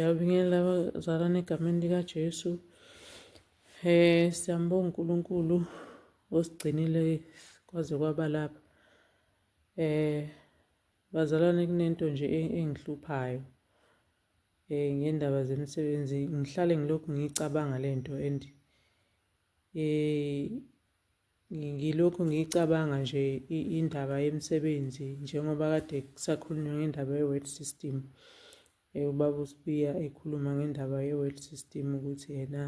Ngiyabingelela abazalwane egameni likaJesu. Siyambonga uNkulunkulu osigcinile kwaze kwaba lapha. Bazalwane kunento nje engihluphayo ngendaba zemisebenzi. Ngihlale ngilokhu ngiyicabanga lento and Ngilokhu ngiyicabanga nje indaba yemisebenzi njengoba kade kusakhulunywa ngendaba ye-world system. Ubaba uSibiya ekhuluma ngendaba ye-world system ukuthi yena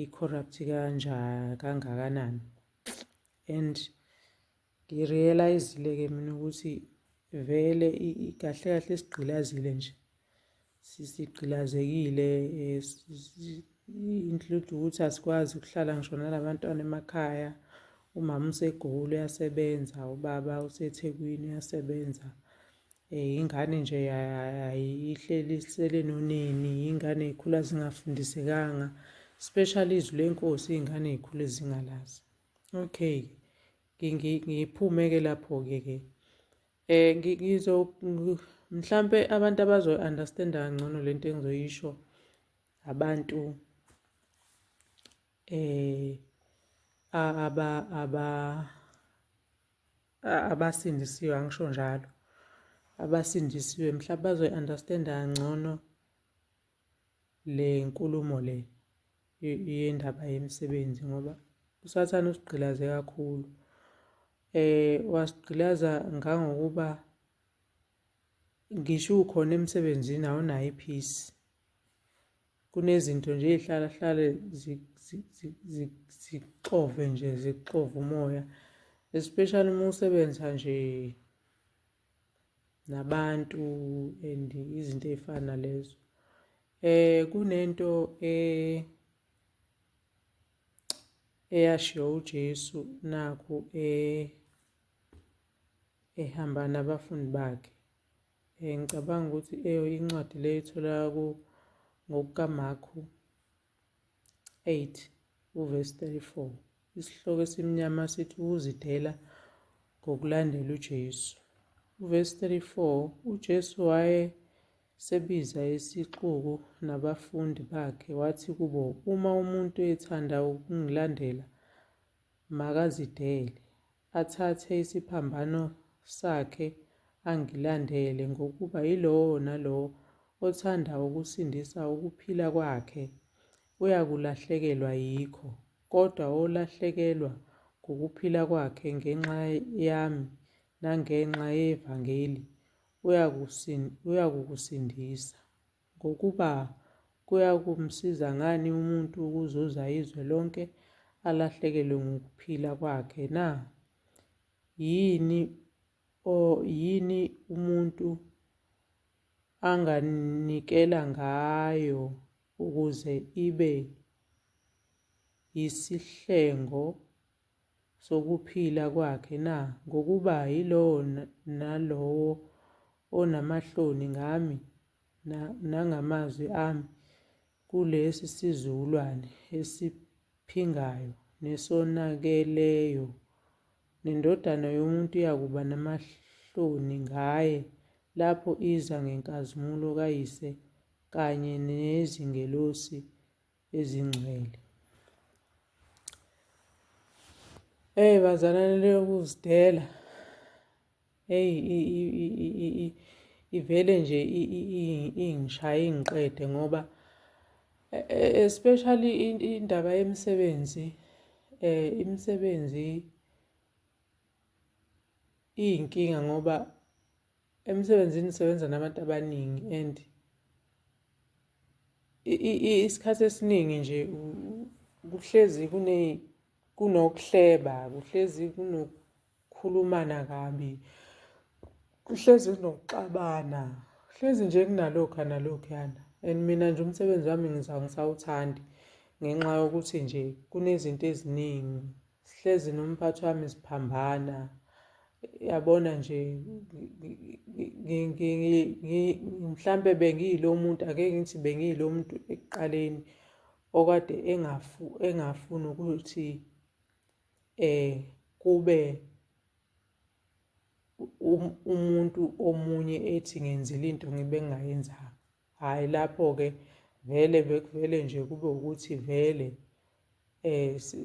i-corrupt kanjani kangakanani. And ngi-realise-ile-ke mina ukuthi vele kahle kahle isigqilazile nje. Sigqilazekile include ukuthi asikwazi ukuhlala ngisho nalabantwana emakhaya. Umama useGoli uyasebenza, ubaba useThekwini uyasebenza. Ingane nje ihleli isele nonini, iy'ngane y'khula zingafundisekanga, especially izwi lenkosi iy'ngane y'khule zingalazi. Okay, ngiphume-ke lapho-ke ke. Ngizo mhlampe abantu abazo-understand-a kangcono lento engizoyisho abantu eh aba aba abasindisiwe angisho njalo abasindisiwe mhlawumbe bazoyi-understand-a kangcono le nkulumo le yendaba yemisebenzi ngoba uSathane usigqilaze kakhulu. Wasigqilaza ngangokuba ngisho ukhona emsebenzini awunayo i-peace. Kunezinto nje ey'hlala hlale zikuxove nje zikuxova umoya, especially uma usebenza nje nabantu and izinto ey'fana nalezo. Kunento eyashiwo uJesu nakhu ehamba nabafundi bakhe. Ngicabanga ukuthi incwadi le itholakala ngokukaMakhu 8 uvesi 34. Isihloko esimnyama sithi ukuzidela ngokulandela uJesu. Uvesi 34, uJesu wayesebiza isixuku nabafundi bakhe wathi kubo, uma umuntu ethanda ukungilandela, makazidele, athathe isiphambano sakhe angilandele, ngokuba yilowo nalowo othanda ukusindisa ukuphila kwakhe uyakulahlekelwa yikho, kodwa olahlekelwa ngukuphila kwakhe ngenxa yami nangenxa yevangeli uyakukusindisa. Ngokuba kuyakumsiza ngani umuntu ukuzuza izwe lonke alahlekelwe ngukuphila kwakhe na? Yini o yini umuntu anganikela ngayo ukuze ibe yisihlengo sokuphila kwakhe na? Ngokuba yilowo nalowo onamahloni ngami nangamazwi ami kulesi sizukulwane esiphingayo nesonakeleyo, neNdodana yomuntu iyakuba namahloni ngaye lapho iza ngenkazimulo kaYise kanye nezingelosi ezingcwele. Hey bazalwane leyokuzidela hey ivele nje ingishaye ingiqede ngoba e, e, especially indaba yemisebenzi imisebenzi iyinkinga ngoba emsebenzini usebenza nabantu abaningi and isikhathi esiningi nje kuhlezi kunokuhleba, kuhlezi kunokukhulumana kabi, kuhlezi kunokuxabana, kuhlezi nje kunalokhu nalokhuyana. And mina nje umsebenzi wami ngisawuthandi ngenxa yokuthi nje kunezinto eziningi sihlezi nomphathi wami siphambana yabona nje mhlampe bengiyilo muntu ake ngithi bengiyilo muntu ekuqaleni okade engafu engafuni ukuthi eh kube umuntu omunye ethi ngenzile into ngibe ngingayenzanga. Hhayi lapho-ke vele bekuvele nje kube ukuthi vele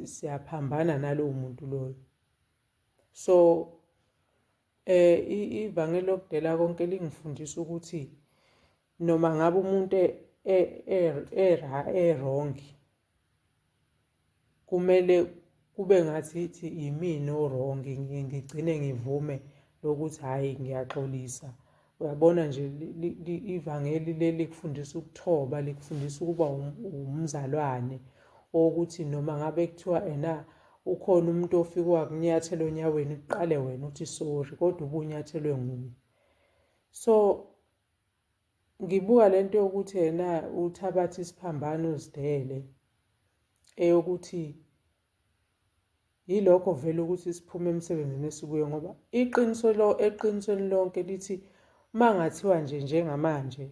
siyaphambana nalowo muntu loyo. So ivangeli lokudela konke lingifundisa ukuthi noma ngabe umuntu e-wrong kumele kube ngathi ithi imina o-wrong ngigcine ngivume lokuthi hhayi ngiyaxolisa. Uyabona nje ivangeli leli likufundisa ukuthoba, likufundisa ukuba umzalwane owokuthi noma ngabe kuthiwa ena ukhona umuntu ofike wakunyathela onyaweni kuqale wena uthi sorry kodwa ubunyathelwe nguye. So ngibuka lento yokuthi yena uthabatha isiphambano uzidele eyokuthi yilokho vele ukuthi siphume emsebenzini esikuyo ngoba iqiniso lo eqinisweni lonke lithi uma ngathiwa nje njengamanje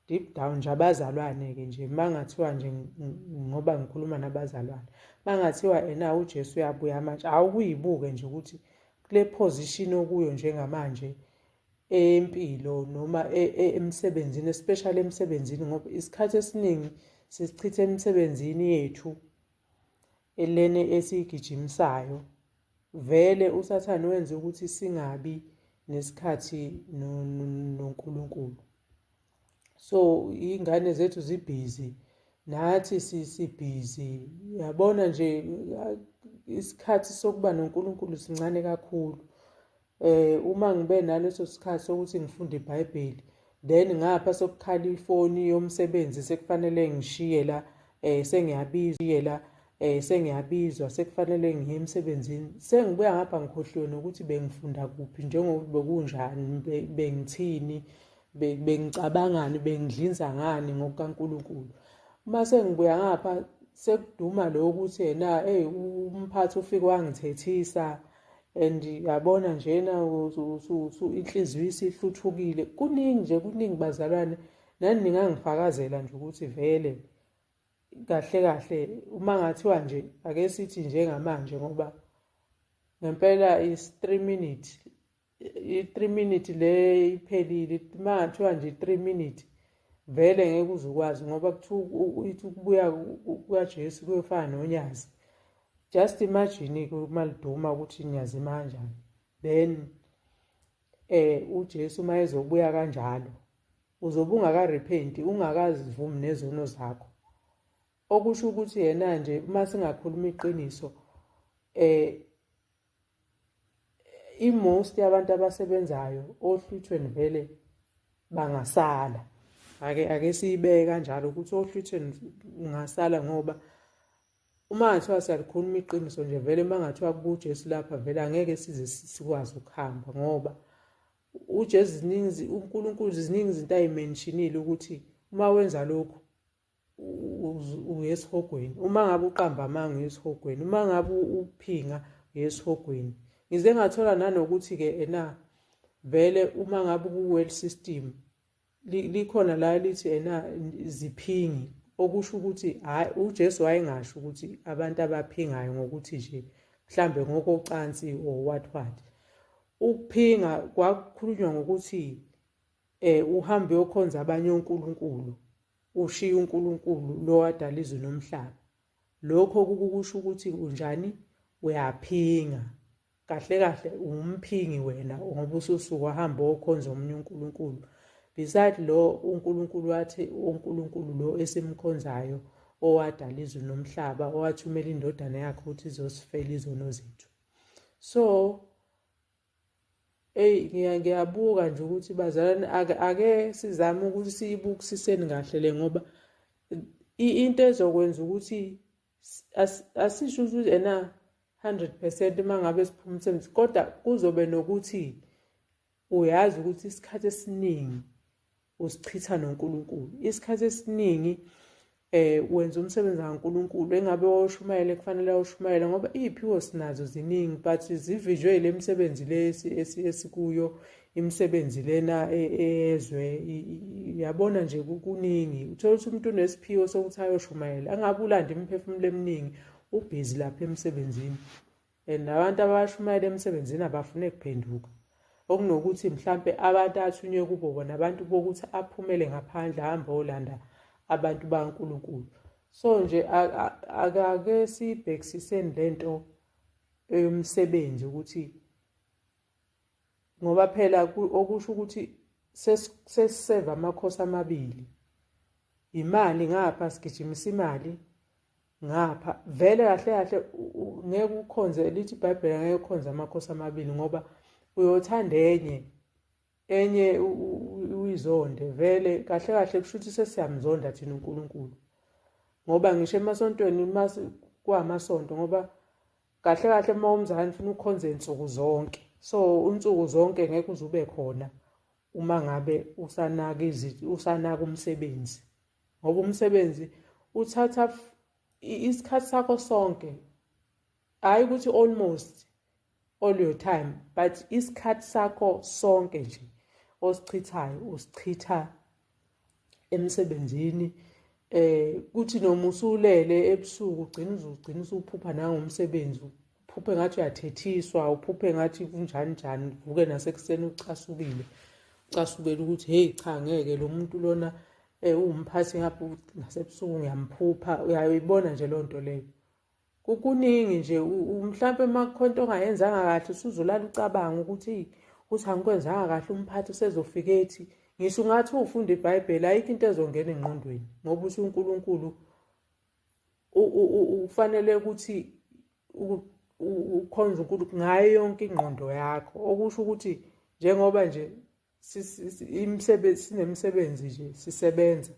deep down nje abazalwane-ke nje uma ngathiwa nje ngoba ngikhuluma nabazalwane uma ngathiwa ena uJesu uyabuya manje awukuyibuke nje ukuthi kule position okuyo njengamanje empilo noma e, e, emsebenzini especially emsebenzini ngoba isikhathi esiningi sisichitha emsebenzini yethu elene esiyigijimisayo vele usathane wenza ukuthi singabi nesikhathi noNkulunkulu. So iy'ngane zethu zibhizi nathi sibhizi yabona nje isikhathi sokuba noNkulunkulu sincane kakhulu. Uma ngibe naleso sikhathi sokuthi ngifunde iBhayibheli then ngapha sokukhala ifoni yomsebenzi sekufanele ngishiye la sengiyabizwa la sengiyabizwa sekufanele ngiye emsebenzini sengibuya ngapha ngikhohliwe nokuthi bengifunda kuphi njengokuthi bekunjani bengithini bengicabangani bengidlinza ngani ngokukaNkulunkulu uma sengibuya ngapha sekuduma lokhu ukuthi yena eyi umphathi ufike wangithethisa and yabona njena inhliziyo isihluthukile kuningi nje kuningi bazalwane nani ningangifakazela nje ukuthi vele kahle kahle uma ngathiwa nje ake sithi njengamanje ngoba ngempela is 3 minute i-3 minute le iphelile uma ngathiwa nje i-3 minute vele ngeke uze ukwazi ngoba kuthiwa ithi ukubuya kukaJesu kuyofana nonyazi just imagine-ke uma liduma ukuthi niyazima kanjani then uJesu uma ezobuya kanjalo uzobe ungakarepenti ungakazivumi nezono zakho okusho ukuthi yena nje uma singakhuluma iqiniso i-most yabantu abasebenzayo ohlwithweni vele bangasala ake ake siyibeke kanjalo ukuthi ohlwithweni ungasala ngoba uma ngathiwa siyalikhuluma iqiniso nje vele uma ngathiwa kubuJesu lapha vele angeke size sikwazi ukuhamba ngoba uJesu ziningi uNkulunkulu ziningi izinto ayimentionile ukuthi uma wenza lokhu uye esihogweni uma ngabe uqamba amanga uye esihogweni uma ngabe uphinga uye esihogweni ngize ngathola nanokuthi-ke ena vele uma ngabe ku-world system likhona la lithi ena ziphingi okusho ukuthi hayi uJesu wayengasho ukuthi abantu abaphingayo ngokuthi nje mhlambe ngokocansi or what what ukuphinga kwakukhulunywa ngokuthi uhambe uyokhonza abanye onkulunkulu ushiya uNkulunkulu lo wadala izwe nomhlaba lokho kukusho ukuthi unjani uyaphinga kahle kahle umphingi wena ngoba ususuka wahamba okhonza omunye uNkulunkulu beside lo uNkulunkulu wathi uNkulunkulu lo esimkhonzayo owadala izwe nomhlaba owathumela indodana yakhe ukuthi izosifela izono zethu so Eyi ngiyabuka nje ukuthi bazalwane ake ake sizame ukuthi siyibukisiseni kahle le ngoba into ezokwenza ukuthi asisho ukuthi ena 100% uma ngabe siphuma umsebenzi kodwa kuzobe nokuthi uyazi ukuthi isikhathi esiningi usichitha noNkulunkulu isikhathi esiningi wenza umsebenzi kaNkulunkulu engabe wawushumayele kufanele awushumayele ngoba iy'phiwo sinazo ziningi but zivinjwe ile misebenzi lesi esikuyo imisebenzi lena eyezwe yabona nje kuningi uthola ukuthi umuntu unesiphiwo sokuthi ayoshumayela angabe ulanda imiphefumulo eminingi ubhizi lapha emsebenzini and nabantu abashumayela emsebenzini abafune kuphenduka Okunokuthi mhlampe abantu athunywe kubo bona abantu bokuthi aphumele ngaphandle ahambe olanda abantu bakaNkulunkulu. So nje akake siyibhekisiseni lento eyomsebenzi ukuthi ngoba phela okusho ukuthi sesiseva amakhosi amabili imali ngapha sigijimisa imali ngapha vele kahle kahle ngeke ukhonze lithi iBhayibheli ngeke ukhonze amakhosi amabili ngoba uyothanda enye enye uyizonde vele kahle kahle kusho ukuthi sesiyamzonda thina uNkulunkulu ngoba ngisho emasontweni kwamasonto ngoba kahle kahle uma umzali ufuna ukhonze nsuku zonke so unsuku zonke ngeke uze ube khona uma ngabe usanaka usanaka umsebenzi ngoba umsebenzi uthatha isikhathi sakho sonke hhayi ukuthi almost all your time but isikhathi sakho sonke nje osichithayo usichitha emsebenzini eh kuthi noma usulele ebusuku ugcina uzugcina usuphupha nangomsebenzi uphuphe ngathi uyathethiswa uphuphe ngathi kunjani njani uvuke nasekuseni ucasukile ucasukela ukuthi hey cha ngeke lo muntu lona eh uwumphathi ngapha nasebusuku ngiyamphupha uyayibona nje loo nto leyo Kukuningi nje mhlampe uma kukhona into ongayenzanga kahle usuzolala ucabanga ukuthi ukuthi angikwenzanga kahle umphathi usezofika ethi ngisho ungathi ufunda iBhayibheli ayikho into ezongena engqondweni ngoba uthi uNkulunkulu ufanele ukuthi ukhonze uNkulunkulu ngayo yonke ingqondo yakho okusho ukuthi njengoba nje imisebenzi sinemisebenzi nje sisebenza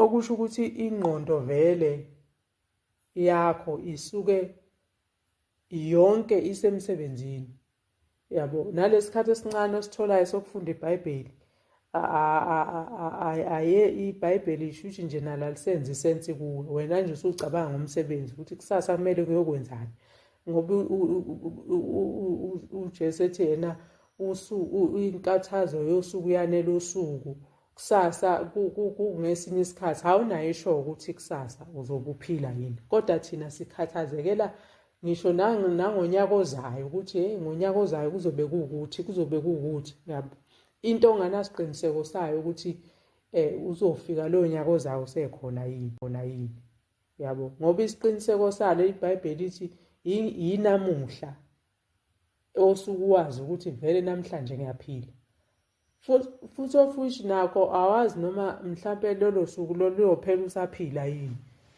okusho ukuthi ingqondo vele yakho isuke yonke isemsebenzini yabo nalesikhathi esincane ositholayo sokufunda iBhayibheli aye iBhayibheli ishuthi nje nalo alisenzi isensi kuwe wena nje usucabanga ngomsebenzi ukuthi kusasa kumele kuyokwenzani ngoba uJesu ethi yena usuku inkathazo yosuku yanela usuku kusasa kungesinye isikhathi awunayo isho ukuthi kusasa uzobe uphila yini kodwa thina sikhathazekela ngisho nangonyaka ozayo ukuthi hey ngonyaka ozayo kuzobe kuwukuthi kuzobe kuwukuthi yabo into onganasiqiniseko sayo ukuthi eh uzofika loyo nyaka ozayo usekhona yini khona yini yabo ngoba isiqiniseko salo iBhayibheli lithi yinamuhla osuke wazi ukuthi vele namhlanje ngiyaphila futhi ofushi nakho awazi noma mhlampe lolo suku loluyophela usaphila yini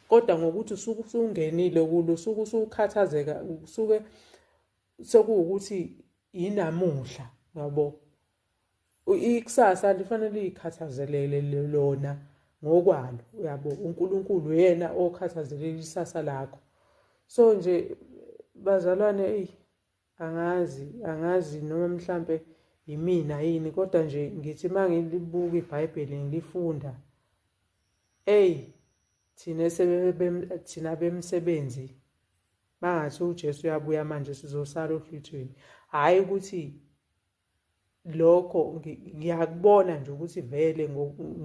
kodwa ngokuthi usuke usungenile kulo usuke usukhathazeka usuke sekuwukuthi yinamuhla yabo ikusasa lifanele liyikhathazelele lona ngokwalo uyabo uNkulunkulu uyena okhathazelela isasa lakho so nje bazalwane eyi angazi angazi noma mhlampe yimina yini kodwa nje ngithi uma ngilibuka iBhayibheli ngilifunda eyi thina thina bemsebenzi bangathi uJesu uyabuya manje sizosala ohlwithweni hhayi ukuthi lokho ngiyakubona nje ukuthi vele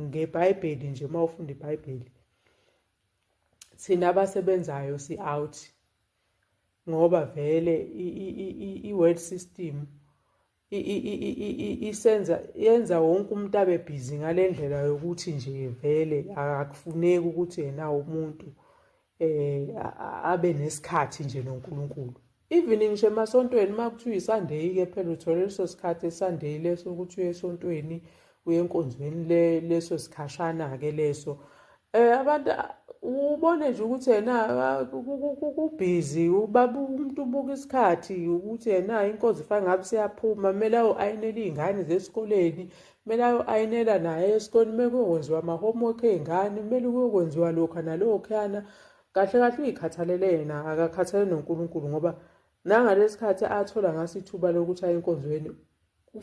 ngeBhayibheli nje uma ufunda iBhayibheli thina abasebenzayo si-out ngoba vele i-world system isenza yenza wonke umuntu abe busy ngale ndlela yokuthi nje vele akufuneki ukuthi yena umuntu eh abe nesikhathi nje noNkulunkulu even ngisho emasontweni uma kuthiwa iSunday ke phela uthole leso sikhathi eSunday leso ukuthi uye esontweni uye enkonzweni leso sikhashana ke leso eh abantu ubone nje ukuthi yena kubhizi ubaba umuntu ubuka isikhathi ukuthi yena inkonzo ifana ngabe siyaphuma kumele ayo-ayinela iy'ngane zesikoleni kumele ayo-ayinela naye esikoleni kumele kuyokwenziwa ama-homework ey'ngane kumele kuyokwenziwa lokhu nalokhuyana kahle kahle uyikhathalele yena akakhathalele noNkulunkulu ngoba nangalesi khathi athola ngaso ithuba lokuthi aye enkonzweni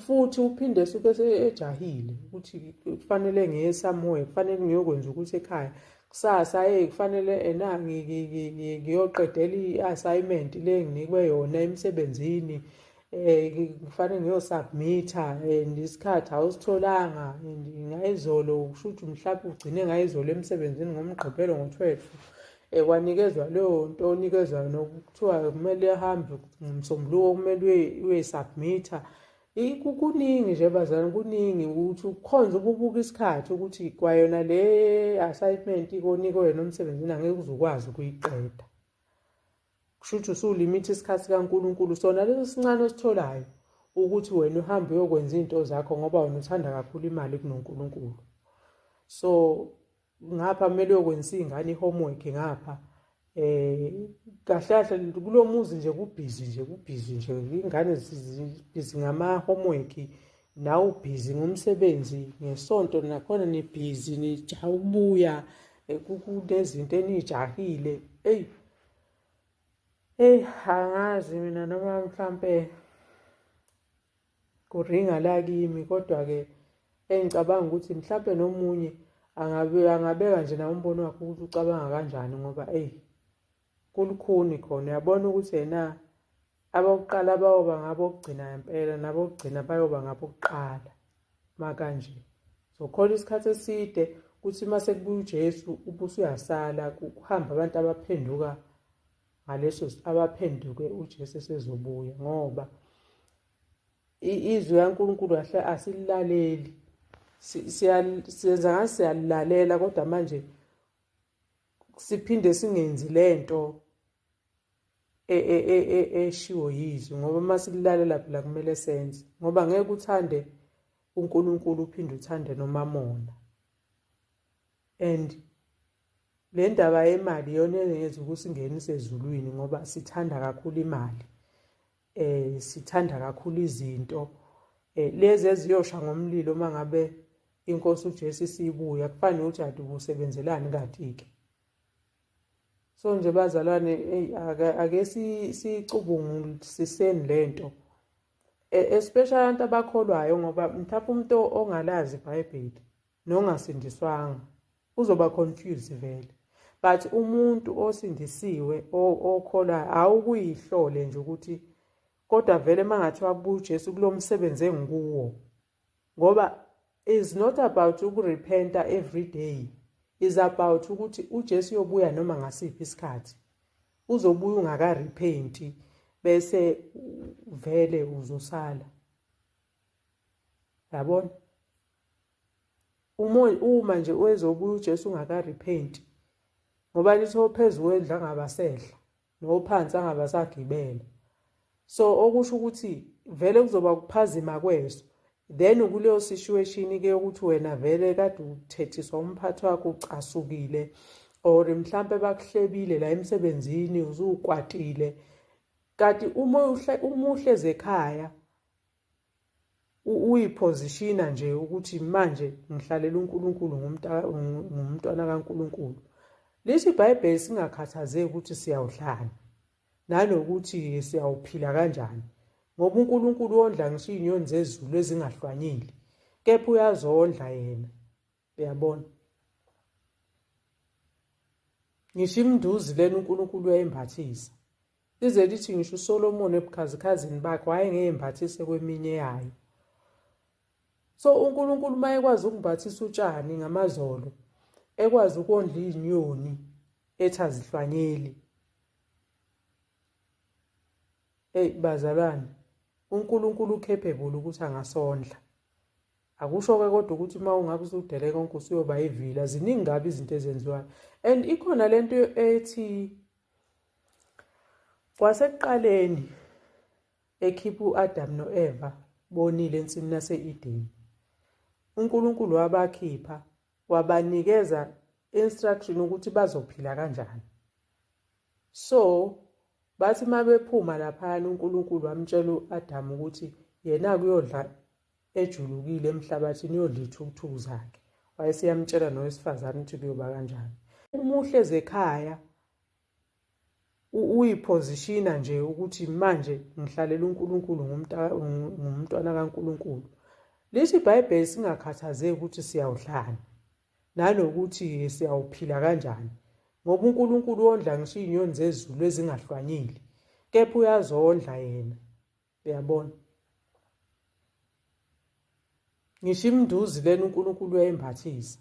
futhi uphinde esuke ejahile ukuthi kufanele ngiye somewhere kufanele ngiyokwenza ukuthi ekhaya kusasa hey kufanele ena ngiyoqedela i-assignment le nginikwe yona emsebenzini eh kufanele ngiyosubmitha and isikhathi awusitholanga and ngayizolo kusho ukuthi mhlawumbe ugcine ngayizolo emsebenzini ngomgqibelo ngo-12 Kwanikezwa leyo nto onikezwa yona, kuthiwa kumele ahambe ngomsombuluko, kumele uyoyisubmitha. Kuningi nje bazalwane, kuningi ukuthi ukhonze ukubuka isikhathi ukuthi kwayona le assignment konikwe yona emsebenzini angeke uze ukwazi ukuyiqeda. Kusho ukuthi usulimitha isikhathi sikaNkulunkulu sona leso sincane ositholayo ukuthi wena uhambe uyokwenza izinto zakho ngoba wena uthanda kakhulu imali kunoNkulunkulu. So ngapha kumele uyokwenza iy'ngane i-homework ngapha kahle kahle kulo muzi nje kubhizi nje, kubhizi nje, ingane zibhizi ngama-homework, nawe ubhizi ngomsebenzi, ngesonto nakhona nibhizi, nijaha ukubuya, kunezinto eniyijahile. Eyi eyi, angazi mina noma mhlampe kuringa la kimi, kodwa-ke engicabanga ukuthi mhlampe nomunye angabeka nje nawe umbono wakhe ukuthi ucabanga kanjani, ngoba eyi kulukhuni khona. Uyabona ukuthi yena abokuqala bayoba ngabokugcina ngempela, nabokugcina bayoba ngabokuqala makanje. Zokhola isikhathi eside kuthi uma sekubuya uJesu ubusuyasala, kuhamba abantu abaphenduka ngaleso, abaphenduke uJesu esezobuya, ngoba izwi kaNkulunkulu kahle asililaleli, siyenza ngathi siyalilalela, kodwa manje siphinde singenzi lento eshiwo yizwi, ngoba uma sililalela phela kumele senze, ngoba ngeke uthande uNkulunkulu uphinde uthande nomamona. And le ndaba yemali iyona engenza ukusingenisa ezulwini, ngoba sithanda kakhulu imali, sithanda kakhulu izinto lezi eziyosha ngomlilo uma ngabe inkosi uJesu isibuya. Kufana nokuthi ade ubusebenzelani kanti-ke. So nje bazalwane, eyi ake sicubungulisiseni lento, especially abantu abakholwayo, ngoba mhlawumbe umuntu ongalazi iBhayibheli nongasindiswanga uzoba confused vele, but umuntu osindisiwe okholwayo awukuyihlole nje ukuthi kodwa vele mangathiwa kubuya uJesu kulo msebenzi engikuwo, ngoba is not about ukurepenta every day, is about ukuthi uJesu uyobuya noma ngasiphi isikhathi, uzobuya ungakarepenti bese vele uzosala, yabona. Uma nje uwezobuya uJesu ungakarepenti, ngoba lithi ophezu kwendlu angabasehla nophansi angabasagibela, so okusho ukuthi vele kuzoba kuphazima kweso. Then kuleyo situation ke yokuthi wena vele kade uthethiswa umphathi wakho, ucasukile, or mhlambe bakuhlebile la emsebenzini, uzukwatile, kanti uma uhleze ekhaya uyiphozishina nje ukuthi manje ngihlalela uNkulunkulu, ngumntwana kaNkulunkulu. Lithi iBhayibheli singakhathazeki ukuthi siyawudlani nanokuthi siyawuphila kanjani, ngoba uNkulunkulu wondla ngisho iy'nyoni zezulu ezingahlwanyeli, kepha uyazondla yena, uyabona. Ngisho imnduzi lena uNkulunkulu uyayimbathisa, lize lithi ngisho uSolomon ebukhazikhazini bakhe wayengeyembathise kweminye yayo. So uNkulunkulu uma ekwazi ukumbathisa utshani ngamazolo, ekwazi ukondla iy'nyoni ethi azihlwanyeli, eyi bazalwane, uNkulunkulu ucapable ukuthi angasondla. Akusho-ke kodwa ukuthi uma ungabe usudele konke usuyoba ivila. Ziningi kabi izinto ezenziwayo, and ikhona lento ethi kwasekuqaleni ekhipha u-Adam no-Eva bonile ensimini yase-Edeni, uNkulunkulu wabakhipha wabanikeza instruction ukuthi bazophila kanjani. So bathi uma bephuma laphayana uNkulunkulu wamtshela u-Adam ukuthi yena kuyodla ejulukile emhlabathini, uyodla iy'thukuthuku zakhe, wayeseyamtshela nowesifazane ukuthi kuyoba kanjani. Uma uhlezi ekhaya uyiphozishina nje ukuthi manje ngihlalela uNkulunkulu, ngumntwana kaNkulunkulu. Lithi iBhayibheli singakhathazeki ukuthi siyawudlani nanokuthi siyawuphila kanjani, ngoba uNkulunkulu wondla ngisho iy'nyoni zezulu ezingahlwanyeli, kepha uyazondla yena, uyabona. Ngisho imnduzi lena uNkulunkulu uyayimbathisa,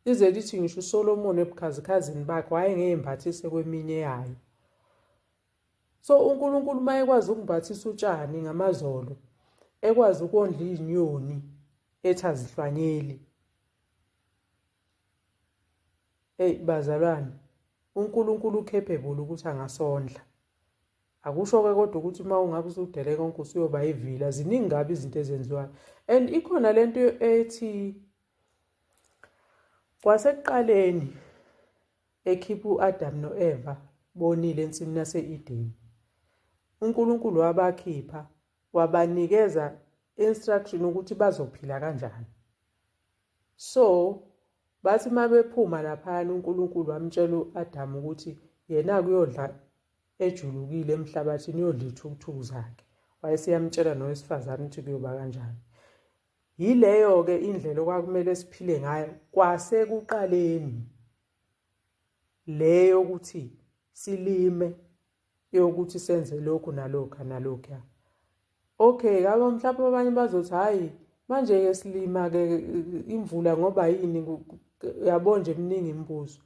Lize lithi ngisho uSolomon ebukhazikhazini bakhe wayengeyembathise kweminye yayo. So uNkulunkulu uma ekwazi ukumbathisa utshani ngamazolo, ekwazi ukondla izinyoni ethi azihlwanyeli. Eyi bazalwane, uNkulunkulu ucapable ukuthi angasondla. Akusho-ke kodwa ukuthi uma ungabe usudele konke usuyoba ivila, ziningi kabi izinto ezenziwayo. And ikhona lento ethi kwasekuqaleni ekhipha u-Adam no-Eva bonile ensimini yase-Edeni. UNkulunkulu wabakhipha wabanikeza instruction ukuthi bazophila kanjani. So bathi uma bephuma laphayana uNkulunkulu wamtshela u-Adamu ukuthi yena kuyodla ejulukile emhlabathini uyodla ithukuthuku zakhe. Wayeseyamtshela nowesifazane ukuthi kuyoba kanjani. Yileyo-ke indlela okwakumele siphile ngayo kwasekuqaleni le yokuthi silime yokuthi senze lokhu nalokhu nalokhuya. Okay, ngabo mhlawumbe abanye bazothi hhayi manje-ke silima-ke imvula ngoba yini yabo nje miningi imibuzo.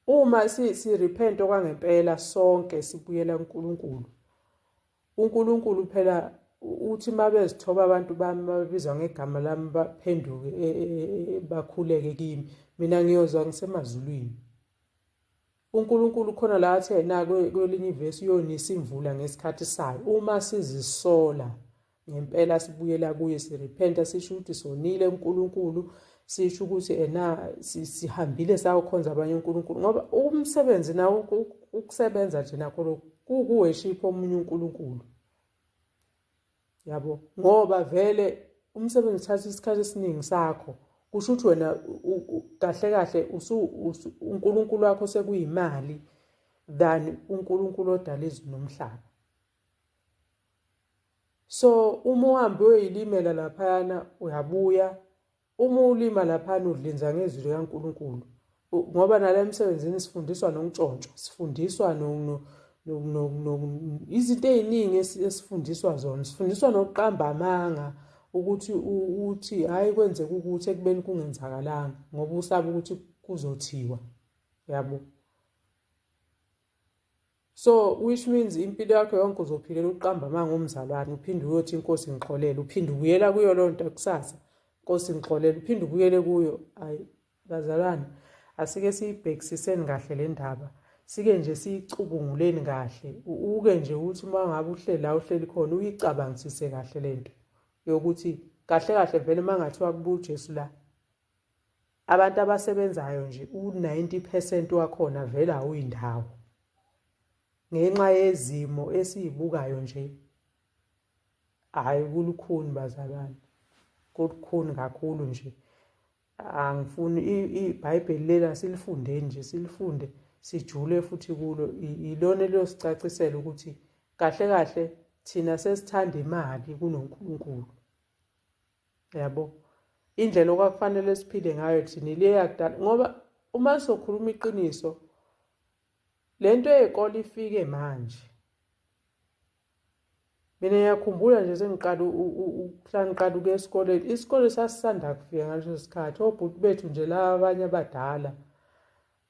Uma si-repent okwangempela sonke sibuyela kuNkulunkulu uNkulunkulu phela uthi uma bezithoba abantu bami babizwa ngegama lami baphenduke e, e, e, bakhuleke kimi mina ngiyozwa ngisemazulwini uNkulunkulu khona la athe yena kwelinye ivesi uyonisa imvula ngesikhathi sayo uma sizisola ngempela sibuyela kuye sirepenta sisho ukuthi sonile uNkulunkulu sisho ukuthi ena sihambile sayokhonza abanye uNkulunkulu ngoba umsebenzi nawo ukusebenza nje nakho lokhu kuwuworship omunye uNkulunkulu yabo ngoba vele umsebenzi uthatha isikhathi esiningi sakho kusho ukuthi wena kahle kahle uNkulunkulu wakho sekuyimali than uNkulunkulu odala izulu nomhlaba. So uma uhambe uyoyilimela laphayana uyabuya uma ulima laphana udlinza ngezwi likaNkulunkulu ngoba nala emsebenzini sifundiswa nokuntshontsha sifundiswa izinto ey'ningi esifundiswa zona sifundiswa nokuqamba amanga ukuthi uthi hhayi kwenzeka ukuthi ekubeni kungenzakalanga ngoba usaba ukuthi kuzothiwa yabo. So which means impilo yakho yonke uzophilela ukuqamba amanga umzalwane uphinde uyothi inkosi ngixolele uphinde ubuyela kuyo loo nto kusasa nkosi ngixolele uphinde ubuyele kuyo ayi bazalwane asike siyibhekisiseni kahle le ndaba sike nje siyicubunguleni kahle uke nje ukuthi uma ngabe uhleli la uhleli khona uyicabangisise kahle le nto yokuthi kahle kahle vele uma ngathiwa kubuya uJesu la abantu abasebenzayo nje u-90 percent wakhona vele awuyindawo ngenxa yezimo esiyibukayo nje hhayi kulukhuni bazalwane kulukhuni kakhulu nje angifuni ibhayibheli lela silifundeni nje silifunde sijule futhi kulo ilona eliyosicacisela ukuthi kahle kahle thina sesithanda imali kunoNkulunkulu yabo indlela okwakufanele siphile ngayo thina ile yakudala ngoba uma sokhuluma iqiniso lento yekole ifike manje mina ngiyakhumbula nje sengiqala ukuhlangiqala ukuya esikoleni isikole sasisanda kufika ngaleso sikhathi obhuti bethu nje laba abanye abadala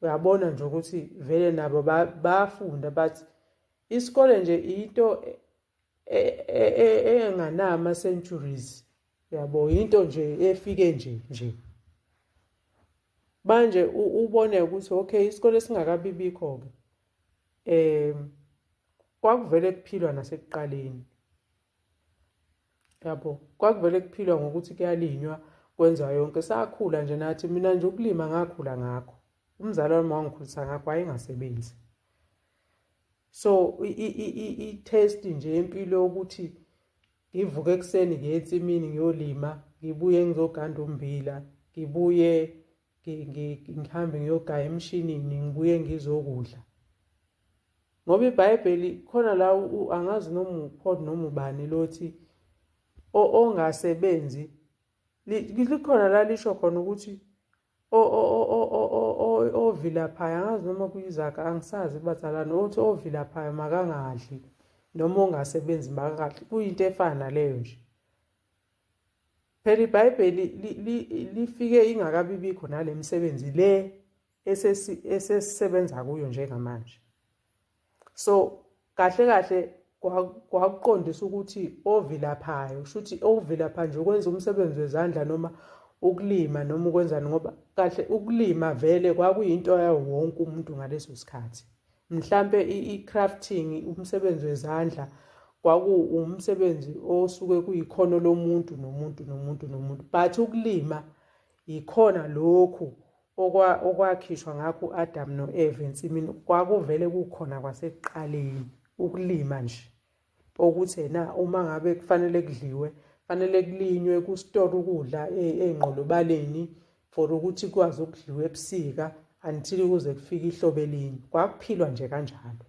uyabona nje ukuthi vele nabo bafunda but isikole nje into e, e, e, enganama centuries yabo into nje efike nje nje manje ubone ukuthi okay isikole singakabibikho ke eh kwakuvele kuphilwa nasekuqaleni yabo kwakuvele kuphilwa ngokuthi kuyalinywa kwenziwa yonke sakhula nje nathi mina nje ukulima ngakhula ngakho umzali wami wangikhulisa ngakho wayengasebenzi so i-test nje yempilo yokuthi ngivuke ekuseni ngiye ensimini ngiyolima ngibuye ngizoganda ummbila ngibuye ngihambe ngiyogaya emshinini ngibuye ngizokudla ngoba iBhayibheli khona la angazi noma uPaul noma ubani lothi ongasebenzi likhona la lisho khona ukuthi ovilaphayo angazi noma kuyizaga angisazi kubazalwane othi ovilaphayo makangadli noma ongasebenzi makangadli kuyinto efana naleyo nje. Phela iBhayibheli lifike ingakabibikho nale misebenzi le esesisebenza kuyo njengamanje. So kahle kahle kwakuqondisa ukuthi ovilaphayo, kusho ukuthi ovilapha nje ukwenza umsebenzi wezandla noma ukulima noma ukwenzani, ngoba kahle ukulima vele kwakuyinto yawo wonke umuntu ngaleso sikhathi. Mhlampe i-crafting, umsebenzi wezandla, kwakuwumsebenzi osuke kuyikhono lomuntu nomuntu nomuntu nomuntu, but ukulima yikhona lokhu okwakhishwa ngakho u-Adamu no-Eva ensimini, kwakuvele kukhona kwasekuqaleni ukulima nje, okuthi ena uma ngabe kufanele kudliwe fanele kulinywe kustore ukudla ey'nqolobaleni for ukuthi kukwazi ukudliwa ebusika until kuze kufike ihlobo elinye. Kwakuphilwa nje kanjalo.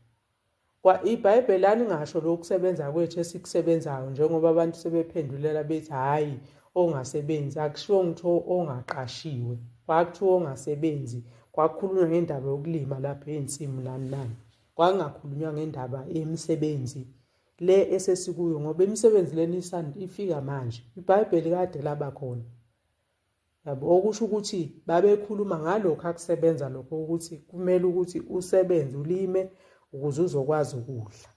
Kwa iBhayibheli alingasho lokusebenza kwethu esikusebenzayo njengoba abantu sebephendulela bethi hhayi ongasebenzi, akushiwo ngitho ongaqashiwe, kwakuthiwa ongasebenzi, kwakukhulunywa ngendaba yokulima lapha ey'nsimu nani nani, kwakungakhulunywa ngendaba yemisebenzi le esesikuyo ngoba imisebenzi lena ifika manje. IBhayibheli kade laba khona. Yabo, okusho ukuthi babekhuluma ngalokho akusebenza lokho ukuthi kumele ukuthi usebenze ulime ukuze uzokwazi ukudla.